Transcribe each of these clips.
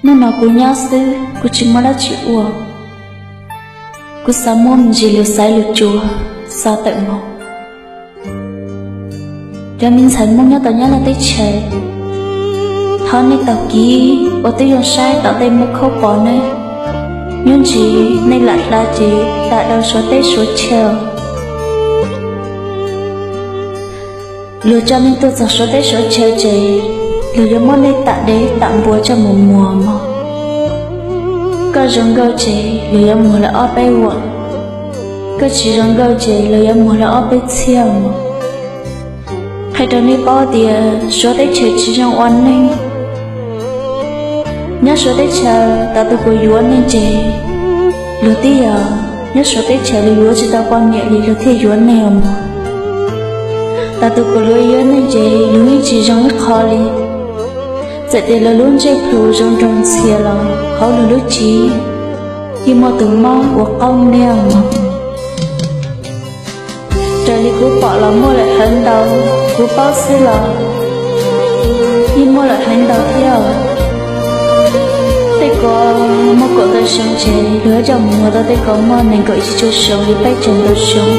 Hnub no kuv nyob xwb, kuv tsis muaj dab tsi ua. Kuv xav muab me ntsis lus xaiv lus tsuas xa tawm mus. Cov me ntxhais Hmoob nyob tom Nyab Laj teb chaws, thov nej taug kev uas tib zoo saib tom tej muaj khaub pos ne. Nyob ntsis nej lam hla ces tam rau Suav teb Suav chaw. Luag coj nej tuaj txog Suav teb Suav chaw ces luag yuav muab nej tam dev tam npua coj mus muag mog. Koj zoo nkauj ces luag yuav muag lawv ob peb vuam, koj tsis zoo nkauj ces luag yuav muag lawv ob peb txhiab mog. Qhia rau nej paub tias Suav teb chaws tsis zoo ua neeg. Nyob Suav teb chaws, thaum tus kuv yuav neeg ces luag tib yog, nyob Suav teb chaws luag yuav tsis tau poj niam li luag thiaj yuav neeg os mog. Thaum tus kuv yuav neeg ces luag yeej tsis zoo ib qho li. Txawm tias luag lub ntsej plhu zoo nraug ntxhias los hauv luag lub cev yeej muaj tus mob ua qaub niaj mog. Raws li kuv pom los muaj lawm heev ntau, kuv paub xwb los yeej muaj lawm heev ntau thiab. Tej ko muaj kaum tawm xyoo ces luag coj mus muag tau tej ko muaj nees nkaum ib tsis cuaj xyoo li peb caug ntau xyoo.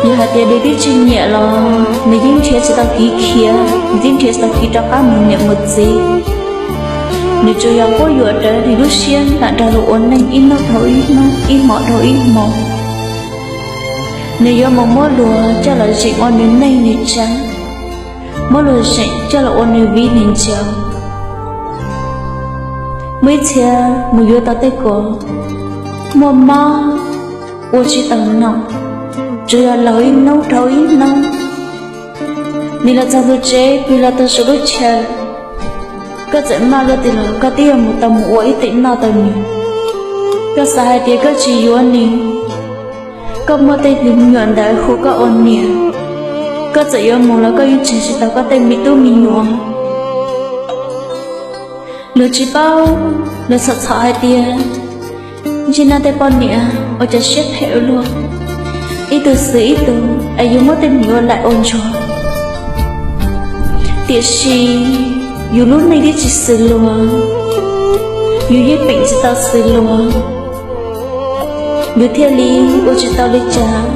Yog hais tias nws twb tsis nyiam los nws yeej nrhiav tsis tau kev khiav, nws yeej nrhiav tsis tau kev rov qab mus niam mus txiv. Nws tsuas yog quab yuam rawv nws lub siab lam nrog luag ua neej ib hnub dhau ib hnub, ib hmos dhau ib hmos. Nws yuav mus muab luag coj los zeem ua nws neej nws tsav, muab luag zeem coj los ua nws viv nws ncaus. Muaj ib txhia mus yuav tau tej ko muaj mob ua tsis tau nom, tsuas yog laug ib hnub dhau ib hnub. Nws los txog tus tsev, nws los txog saum lub chaw, koj txawm maj luaj twg los koj twb yuav mus tau mus ua ib teem noj tau nws. Koj xav hais tias koj tsis yuav nws, koj muaj tej me nyuam ntawd hu koj ua niam, koj txawm yuav mus los koj yeej tseg tsis tau koj tej me tub me nyuam. Luag tsis paub, luag txhom txhom hais tias ntsej noj tej poj niam ua cov siab phem ua luaj, ib tug xwm ib tug es yuav muab tej me nyuam ua laim ua ntsuag. Tiam sis yus lub neej twb tsis xws luag, yus yeej peem tsis tau xws luag, yus thiaj li ua tsis tau li cas,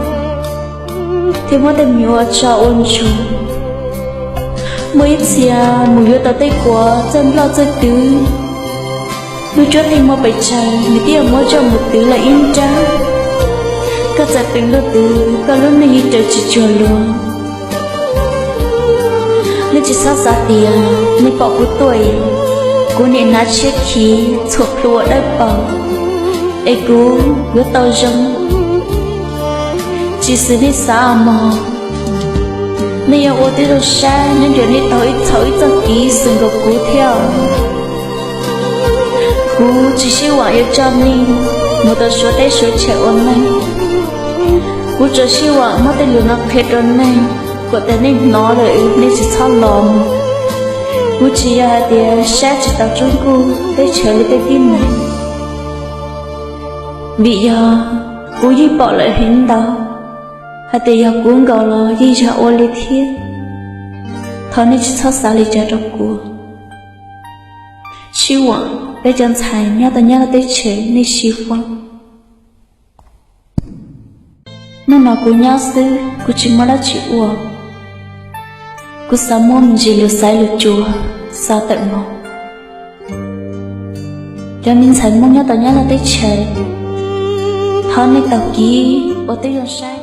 thiaj muab tej me nyuam ua tso ua ntsuag. Muaj ib txhia mus yuav tau tej ko txawj nploj txawj twv, lub cuab yeej muaj pes tsawg nws twb yuav muab coj mus twv lawm ib nrab. Koj txawm peem luaj twg koj lub neej yeej raws tsis cuag luag. Nej tsis txhob xav tias nej pom kuv tuaj, kuv niam hnav tshiab khiv txhuam plhu ua dawb paug es kuv yuav tau zoo. Tsis xws nej xav mog. Nej yuav ua tib zoo saib nyob ntawm nej taug ib txhaum ib txoj kev xwm nkaus kuv thiab. Kuv tsis sib vam yuav coj nej mus tau Suav teb Suav chaw ua neej. Kuv tsuas sib vam muab tej lus no qhia rau nej, kom tias nej hnov lawm nej tsis txhob los. Kuv tsis yog hais tias saib tsis taus tsob nkuj teb chaws li tej tib neeg, vim yog kuv yeej pom lawm heev ntau, hais tias yog kuv nkaus los yeej yog ua li thiab. Thov nej tsis txhob xav li cas rau kuv. Sib vam peb cov ntxhais nyob tau Nyab Laj teb chaws nej sib vam. Hnub no kuv nyob xwb, kuv tsis muaj dab tsi ua. Kuv xav muab me ntsis lus xaiv lus tsuas xa tawm mus. Cov me ntxhais Hmoob nyob tau Nyab Laj teb chaws, thov nej taug kev ua tib zoo saib.